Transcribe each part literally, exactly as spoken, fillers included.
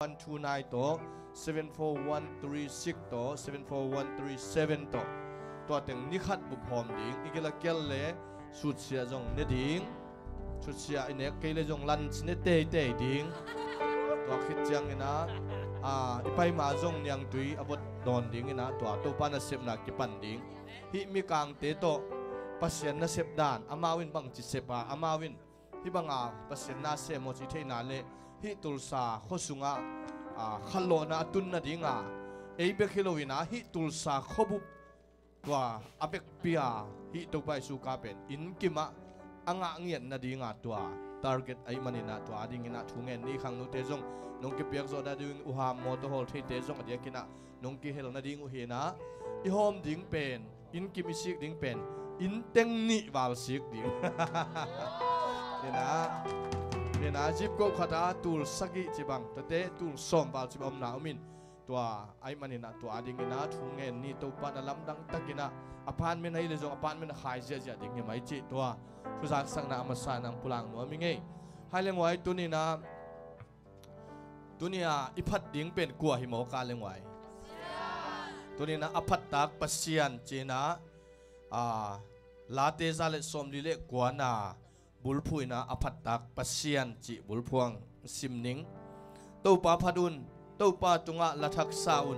one two nine tawh, seven four one three six tawh, seven four one three seven tawh, tua teng ni khat buphawm ding. I gil a kial le sutsiah zong ne ding. Sutsiah i nek kei le zong lunch ne teitei ding. Tua khit ciangin ah, a, i pai ma zong niangtui a vot dawn dingin ah, tua Topa nasepna kipan ding. Hih mikangte tawh Pasian nasep dan, amau in bangci sep a, amau in hih banga Pasian na sem aw ci theihna le hih Tulsa khua sungah, a, khanlawhna a tun nadinga, ei bek hi loin ah hih Tulsa khuabup tua a vekpi a hih Topa Jesu ka pen innkim ah a ngah ngiat nadinga tua target ahih manin ah, tua dingin ah thu ngen ni. Khangnote zong nong kipiak zawh nading uh, ham mawtaw hawl theite zong a diakin ah nong kihel nading uh hi in ah, i hawm ding pen, innkim i sik ding pen, inn teng nih val sik ding. Hi in ah, hi in ah, zip code khat ah tul sagih ci bang, tuate tul sawm val ci bang omna om in. Tua ahih manin ah, tua dingin ah thu ngen ni. Topa na lamdang takin ah, apartment ahih le zong apartment a khai ziahziah ding hi mai cih tua thuzaksakna a masa in ah pulak nuam ing ei. Hai le nguai, tuni in ah, tuni a i phat ding pen kua hi maw, ka le nguai? Tuni in ah a phattak Pasian ci in ah, a, Late za le sawmli le kuana bulphuh in ah a phattak Pasian cih bulphuh hong sim ning. Topa phat un, Topa tungah lathak sa un.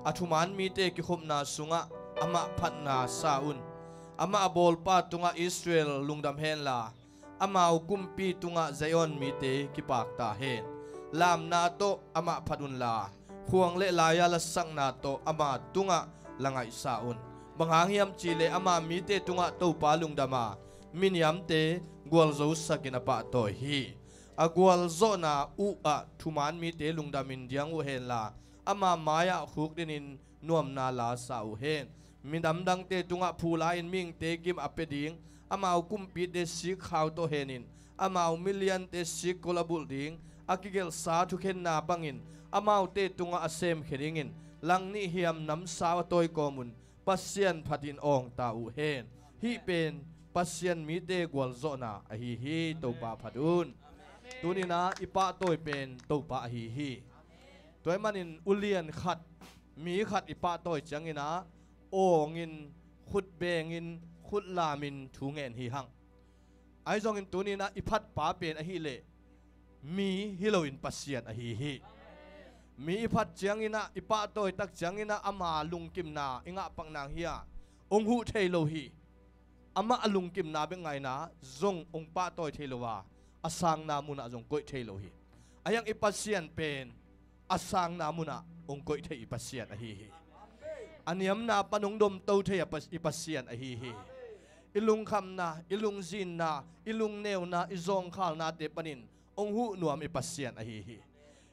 A thuman mite kikhopna sungah amah phatna sa un. Amah a bawlpa tungah Israel lungdam henla, amau kumpi tungah Zion mite kipak ta hen. Lamna tawh amah phat unla, khuang le lai-a lasakna tawh ama tungah la ngaihsa un. Bang hang hiam cih leh ama mite tungah Topa lungdam a, miniamte gualzosakin a pahtawi hi. A gualzawhna uh ah thuman mite lungdamin diang uh henla, ama mai-ah khukdinin nuamna lasa uh hen. Minam dangte tungah phu la-in mihingte gim a pia ding, amau kumpite sikkhau tawh henin, amau miliante sikkol a bulh ding. A kigelhsa thukhenna bangin amaute tungah a semkhia dingin, langnih hiam namsau a tawi kawm un. Pasian phatin awngta uh hen. Hih pen Pasian mite gualzawhna ahi hi. Topa phat un. Tuni in ah i pahtawi pen Topa ahi hi. Tua ahih manin ulian khat, mi khat i pahtawi ciangin ah awngin, khutbengin, khutlamin thu ngen hi hang. Ahi zongin tuni in ah i phatpa pen ahih leh mi hi loin Pasian ahi hi. Mi i phat ciangin ah, i pahtawi tak ciangin ah ama lungkimna i ngah pak nang hi a, hong huh thei lo hi. Amah a lungkimna bek ngaina zong hong pahtawi thei lo a, a sangna munah zong koih thei lo hi. Ahi hang i Pasian pen a sangna munah hong koih thei i Pasian ahi hi. A niamna pan hong domto thei a pas-, i Pasian ahi hi. I lungkhamna, i lungzinna, i lungneuna, i zawngkhalnate panin hong huh nuam i Pasian ahi hi.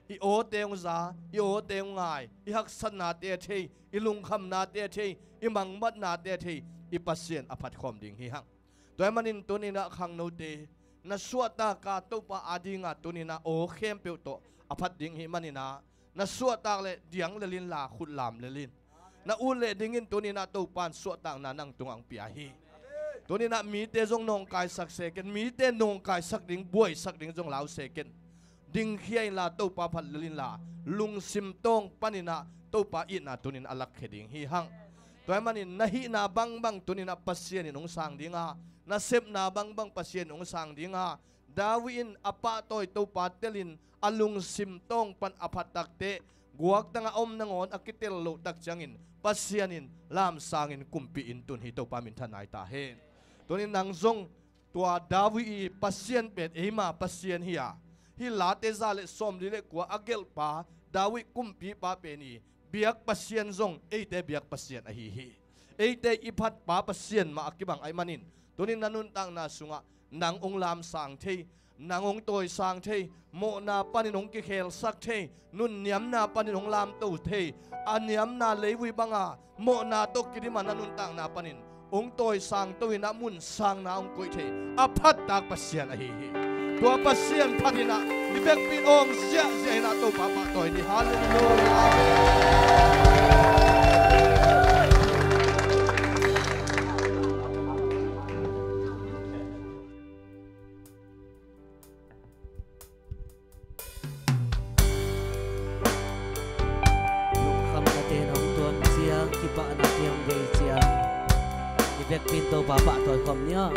I awte hong za, i awte hong ngai, i haksatnate a thei, i lungkhamnate a thei, i mangbatnate a thei, i Pasian a phatkhawm ding hi hang. Tua ahih manin tuni in ah khangnote, na suahtak a Topa adinga tuni in ah aw khempeuh tawh a phat ding hi manin ah, na suahtak leh diang lel inla khutlam lel in. Na ut leh dingin tuni in ah Topa in suahtakna nang tungah hong pia hi. Tuni in ah mite zong nawngkaisak se ken, mite nawngkaisak ding, buaisak ding zong lau se ken. Dingkhia inla Topa phat lel inla, lungsim tawng panin ah Topa itna tuni in a lakkhia ding hi hang. Tua ahih manin na hihna bangbang tuni in ah Pasian in hong sang ding a, na sepna bangbang Pasian in hong sang ding a, David in a pahtawi Topa telin a lungsim tawng pan a phat takteh, guaktang a om nangawn a kitel loh tak ciangin Pasian in lamsangin kumpi in tun hi. Topa minthan nai ta hen. Tuni in nang zong tua David i Pasian pen eima Pasian hi a, hih Late za le sawmli le kua a gelhpa David kumpipa pen i biak Pasian zong eite biak Pasian ahi hi. Eite i phatpa Pasian mah a kibang ahih manin tuni in na nuntakna sungah nang hong lamsang thei, nang hong tawisang thei, mawhna panin hong kikhelsak thei, nunniamna panin hong lamto thei, a niamna leivui banga mawhna tawh kidim a na nuntakna panin hong tawisangto in a mun sangna hong koih thei a phattak Pasian ahi hi. Tua Pasian phat in a i vekpi in awng ziahziah in a Topa pahtawi ni. Halleluiah. Amen. Biakpiin Topa pahtawi khawm ni aw.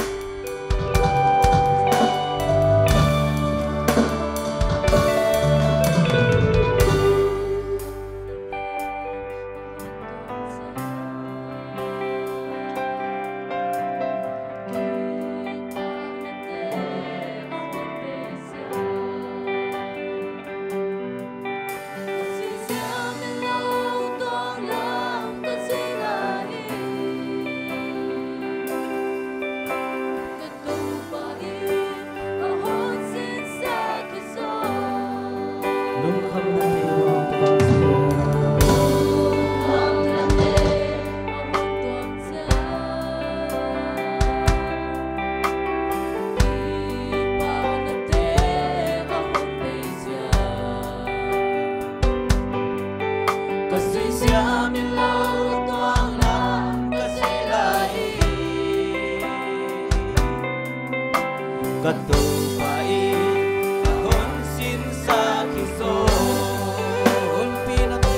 Ka Topa in a hun sinsa khi zo. Hunpi na te,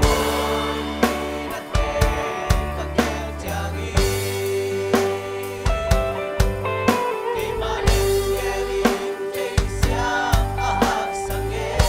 hunpi na te ka gel ciangin, keimah leh gel in kei siang a haksa ngei.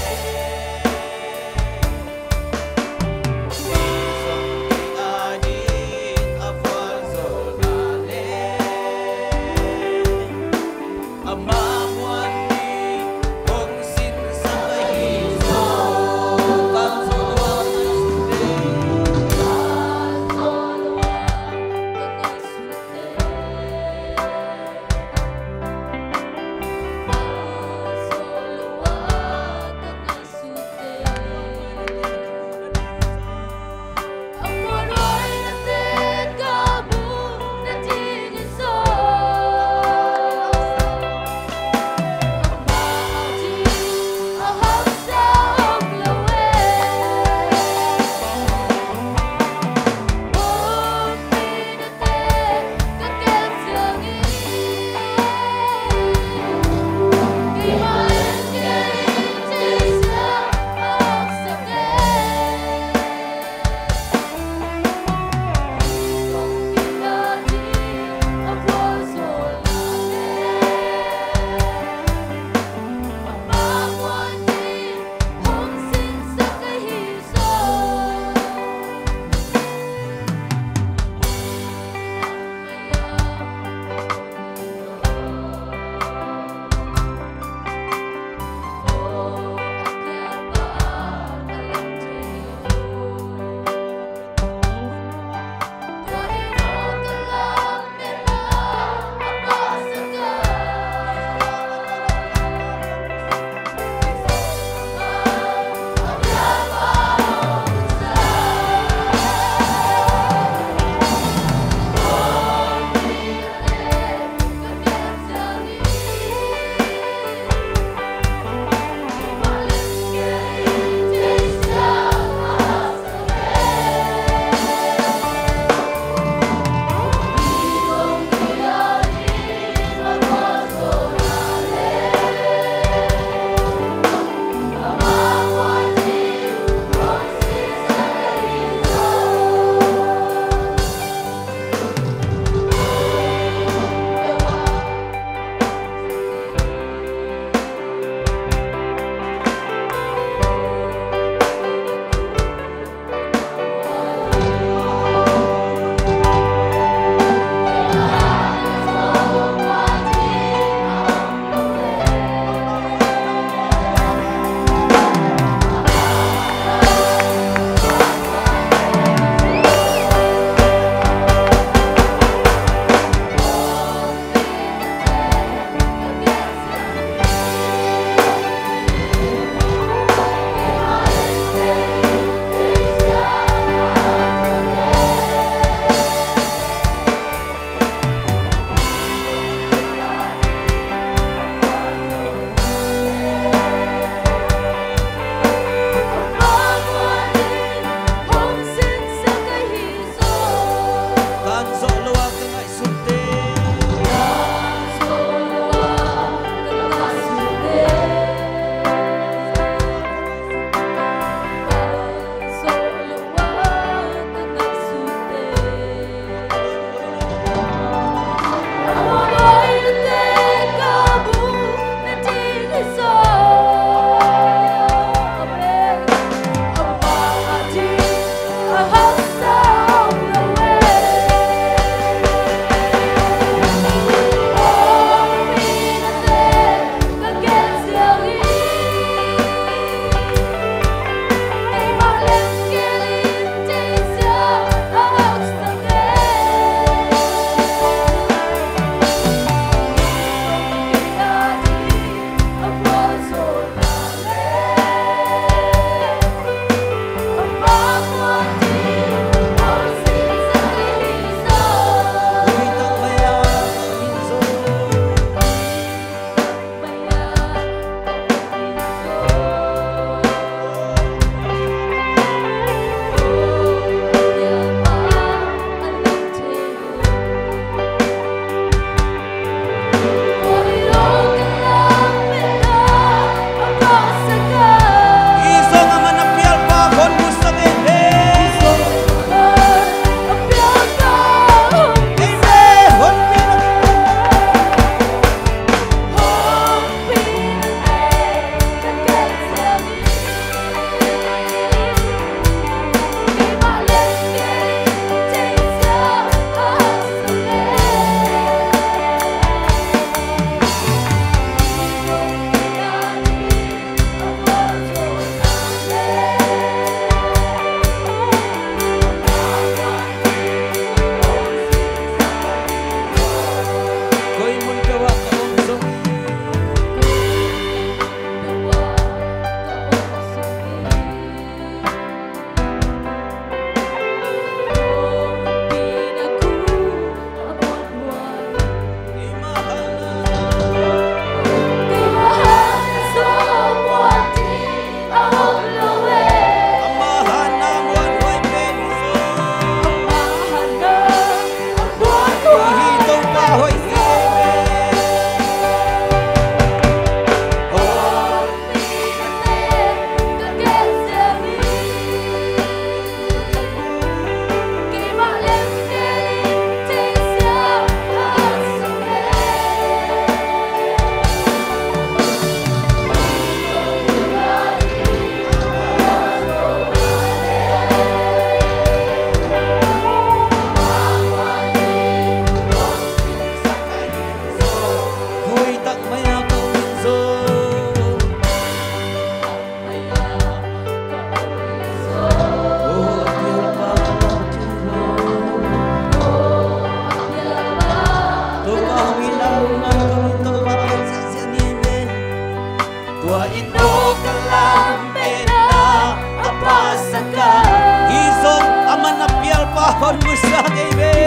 Kong musak ei ve.